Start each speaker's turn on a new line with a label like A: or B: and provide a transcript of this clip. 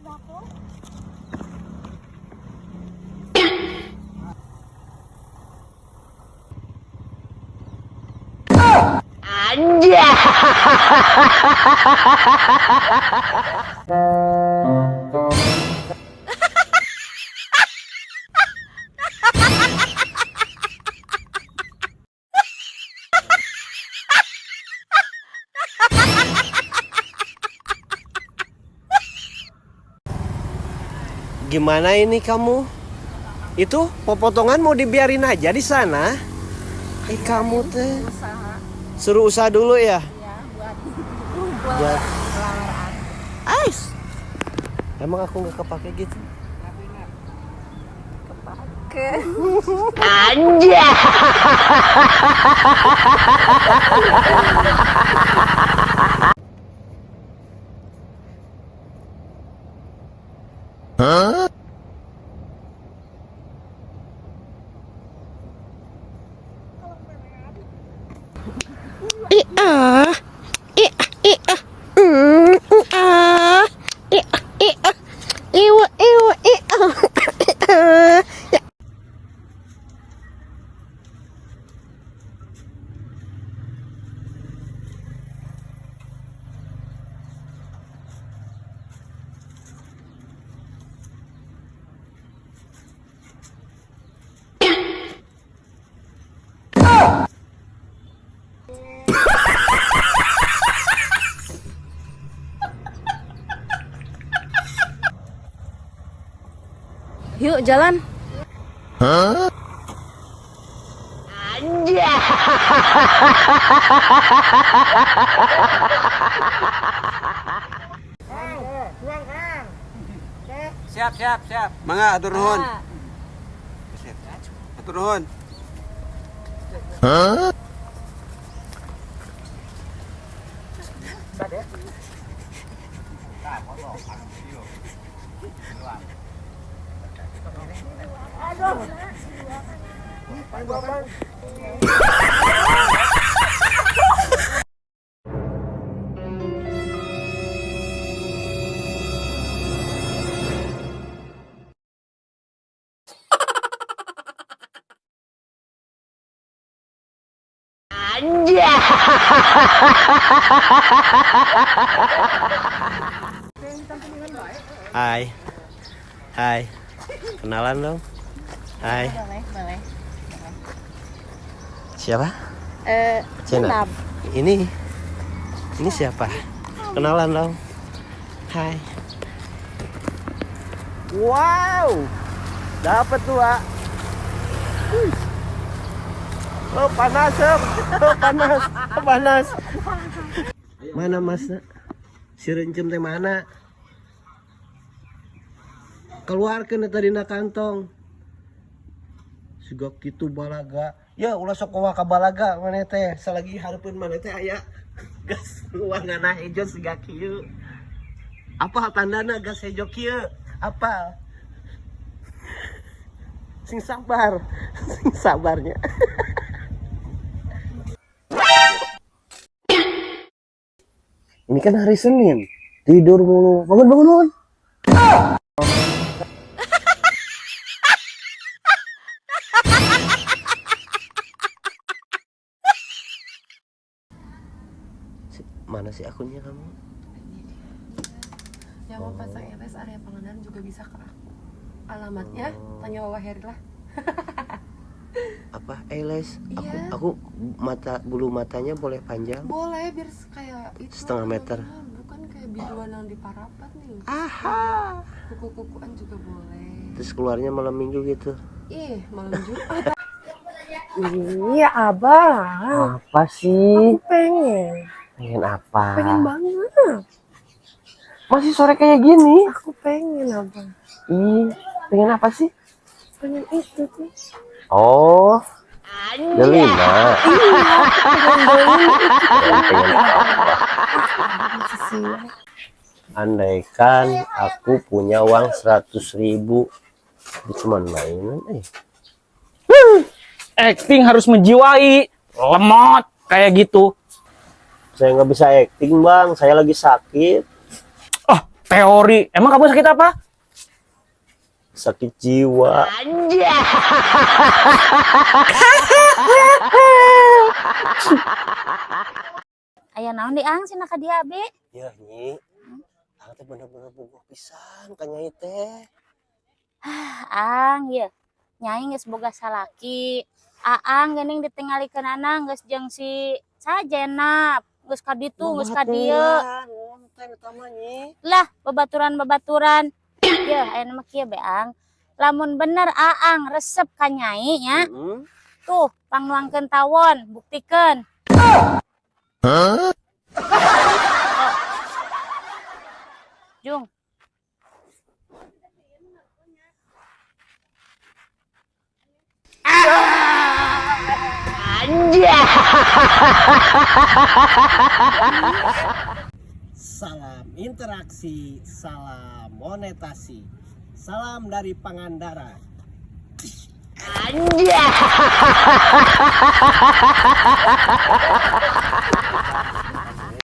A: Aku.
B: Gimana ini kamu? Itu popotongan mau dibiarin aja di sana? Eh, kamu teh.
A: Usaha.
B: Suruh usaha dulu ya?
A: Ya, buat
B: Buat
A: lamaran.
B: Ais. Emang aku nggak kepake gitu?
A: Kepake.
C: Yuk jalan.
D: Siap, siap, siap. Mangga, atur nuhun. Atur nuhun.
B: Hai. Hai. Kenalan dong. Hai.
A: Boleh, boleh.
B: Siapa?
A: Eh,
B: Cena.
A: Nab.
B: Ini. Ini siapa? Kenalan dong. Hai. Wow. Dapat dua. Wih. Oh, panas, Sob. Oh, panas. Oh, panas. Mana masnya? Si rencem teh mana? Keluarkan tadi na kantong. Siga kitu balaga. Ya ulah sok ka balaga maneh teh. Salagi hareupeun maneh teh aya gas warnana hejo siga kieu. Apa tandana gas hejo kieu? Apa? Sing sabar. Sing sabarnya. Ini kan hari Senin. Tidur mulu. Bangun, bangun, bangun. Mana sih akunnya kamu?
C: Yang mau pasang RS area Pangandaran juga bisa ke aku. Alamatnya tanya Wawa Heri lah.
B: Apa eyelash? Aku
C: Iya.
B: aku mata bulu matanya boleh panjang?
C: Boleh biar kayak itu.
B: Setengah meter.
C: Bukan kayak biduan yang di Parapat nih.
B: Aha.
C: Kuku-kukuan juga boleh.
B: Terus keluarnya malam minggu gitu.
C: Ih, malam Jumat. Iya, Abah.
B: Apa sih?
C: Aku pengen.
B: Pengen apa?
C: Pengen banget.
B: Masih sore kayak gini.
C: Aku pengen, Abah.
B: Ih, pengen apa sih?
C: Pengen itu tuh.
B: Oh, Delina. Pengen pengen apa? Andaikan aku punya uang 100.000, itu cuman mainan, eh.
E: Acting harus menjiwai, lemot kayak gitu.
B: Saya nggak bisa acting, bang, saya lagi sakit.
E: Oh, Teori. Emang kamu sakit apa?
B: Sakit jiwa.
A: Aya naon di Ang cenah ka dieu abi?
B: Ya, Nyi. Ang teh bener-bener bogoh pisan ka Nyai teh.
A: Ang ye. Nyai geus boga salaki. Aang geuning ditinggalikeun geus jeung si Sajenap. Geus ka ditu, geus ka dieu.
B: Ngonten eta mah, Nyi.
A: Lah, babaturan-babaturan. Ye, aya mah kieu be Ang. Lamun bener Aang resep ka Nyai nya,
B: Heeh.
A: tuh pangnuangkeun tawon, buktikeun. Oh. Jung.
B: Salam interaksi, salam monetasi. Salam dari Pangandaran. Anjay.